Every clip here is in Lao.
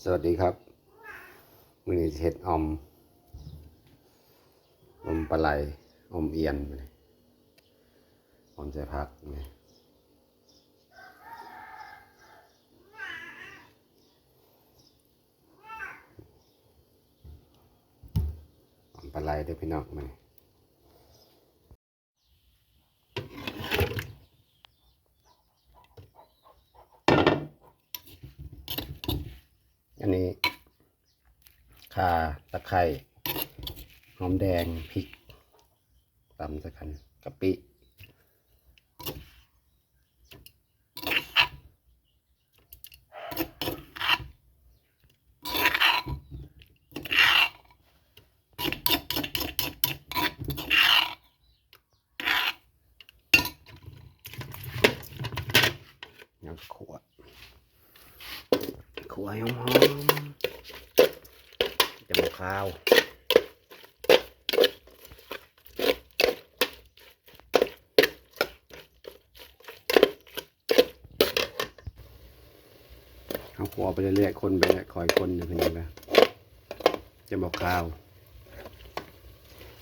ສະຫວັດດີຄັບ ມື້ນີ້ຊິເຮັດອ່ອມ ອ່ອມປາໄຫຼ ອ່ອມອຽນ ອ່ອມໃສ່ຜັກນີ້ ອ່ອມປາໄຫຼເດີ້ພີ່ນ້ອງ ມື້ນີ້. ອັນນີ້ ຂ່າ ຕະໄຄ ຫອມແດງ ພິກ ຕຳໃສ່ກັນ ກະປິ. ຍັງຂົ້ວ ຂົ້ວໃຫ້ຫອມໆ ຈັ່ງຄາວ. ເຮົາຂົ້ວໄປເລື້ອຍໆ ຄົນໄປເລື້ອຍ ຄອຍຄົນຢູ່ພີ່ນ້ອງເດີ ຈະບໍ່ຄາວ.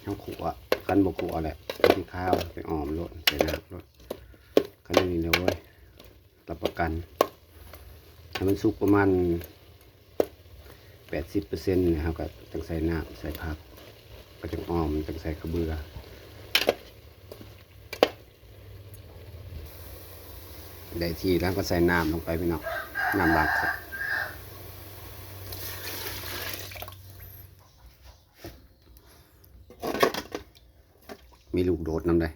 ເຮົາຂົ້ວ ຄັນບໍ່ຂົ້ວແຫຼະ ມັນຊິຄາວ ໄປອ້ອມໂລດ ໃສ່ນ້ຳໂລດ ຄັນນີ້ແຫຼະ ໂອ້ຍ ຮັບປະກັນ ໃຫ້ມັນສຸກປະມານ ແປດສິບເປີເຊັນ ເຮົາກໍຈັ່ງໃສ່ນ້ຳ ໃສ່ຜັກ ກໍຈັ່ງອ້ອມ ຈັ່ງໃສ່ຂະເບືອ. ໄດ້ທີ່ແລ້ວກໍໃສ່ນ້ຳລົງໄປພີ່ນ້ອງ ນ້ຳລ້າງຄົກ ມີລູກໂດດນຳເດ້.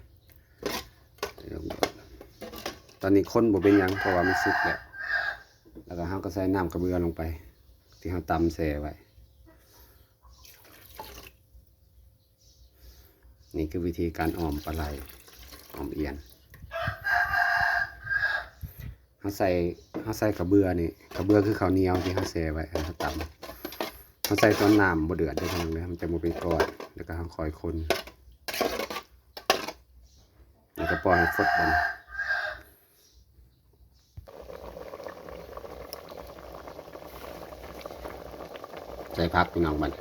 ຕອນນີ້ຄົນບໍ່ເປັນຫຍັງ ເພາະວ່າມັນສຸກແລ້ວ ແລ້ວກໍເຮົາກໍໃສ່ນ້ຳກະເບືອລົງໄປ ທີ່ເຮົາຕຳແຊ່ໄວ້. ນີ້ຄືວິທີການອ່ອມປາໄຫຼ ອ່ອມອຽນ ເຮົາໃສ່ ເຮົາໃສ່ຂະເບືອນີ້ ຂະເບືອຄືເຂົ້າໜຽວທີ່ເຮົາແຊ່ໄວ້ ເຮົາຕຳ ເຮົາໃສ່ຕອນນ້ຳບໍ່ເດືອດເດີພີ່ນ້ອງເດີ ມັນຈະບໍ່ເປັນກ້ອນ ແລ້ວກໍເຮົາຄ່ອຍຄົນ ແລ້ວກໍປ່ອຍໃຫ້ຟົດມັນ. ໃສ່ຜັກພີ່ນ້ອງບັດ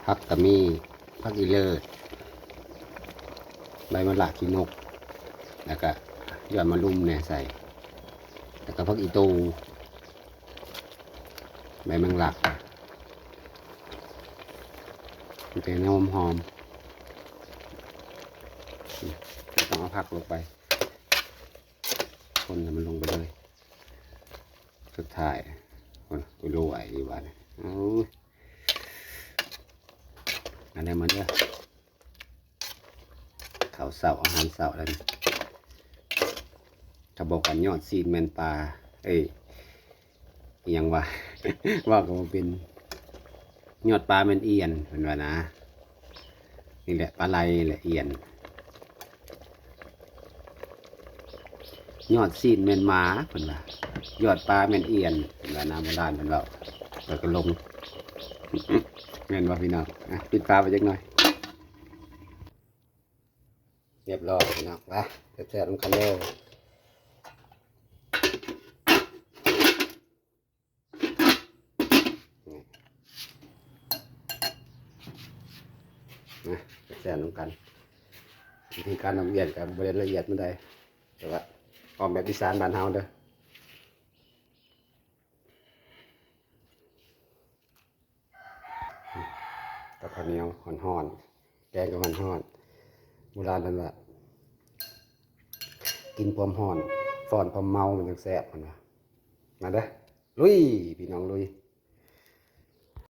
ຜັກກໍມີ ຜັກອີເລີດ ໃບມະລະຂີ້ນົກ ແລ້ວກໍຍອດມະລຸມແດ່ໃສ່ ແລ້ວກໍຜັກອີຕູ່ ໃບແມງລັກ ມັນຈະຫອມໆ ຕ້ອງເອົາຜັກລົງໄປ ຄົນໃຫ້ມັນລົງໄປເລີຍ ສຸດທ້າຍ ໂອ້ຍ ໂລຍອີກບາດນີ້ ໂອ້ຍ ອັນນີ້ມາເດີ ເຂົ້າເຊົ້າ ອາຫານເຊົ້າແລ້ວນີ້ ເຂົາບອກວ່າຍອດຊີ້ນແມ່ນປາ ເອີຍ ອີ່ຫຍັງວະ ເວົ້າກໍບໍ່ເປັນ ຍອດປາແມ່ນອຽນ ເພິ່ນວ່ານະ ນີ້ແຫຼະ ປາໄຫຼແຫຼະອຽນ ຍອດຊີ້ນແມ່ນໝາ ເພິ່ນວ່າ ຍອດປາແມ່ນອຽນ ເພິ່ນວ່ານະ ໂບລານເພິ່ນເວົ້າ ແລ້ວກໍລົງ ແມ່ນບໍ່ພີ່ນ້ອງ ອ່ະ ປິດຝາໄວ້ຈັກໜ່ອຍ. ຮຽບຮ້ອຍພີ່ນ້ອງ ມາແຊບໆນຳກັນເດີ ມາແຊບໆນຳກັນ ວິທີການອ່ອມອຽນກໍບໍ່ໄດ້ລະອຽດປານໃດ ແຕ່ວ່າອ່ອມແບບອີສານບ້ານເຮົາເດີ ກັບເຂົ້າໜຽວຮ້ອນໆ ແກງກໍຮ້ອນໆ ໂບລານເພິ່ນວ່າ ກິນພວມຮ້ອນ ຟ້ອນພວມເມົາ ມັນຈັ່ງແຊບ ເພິ່ນວ່າ ມາເດີ ລຸຍ ພີ່ນ້ອງລຸຍ.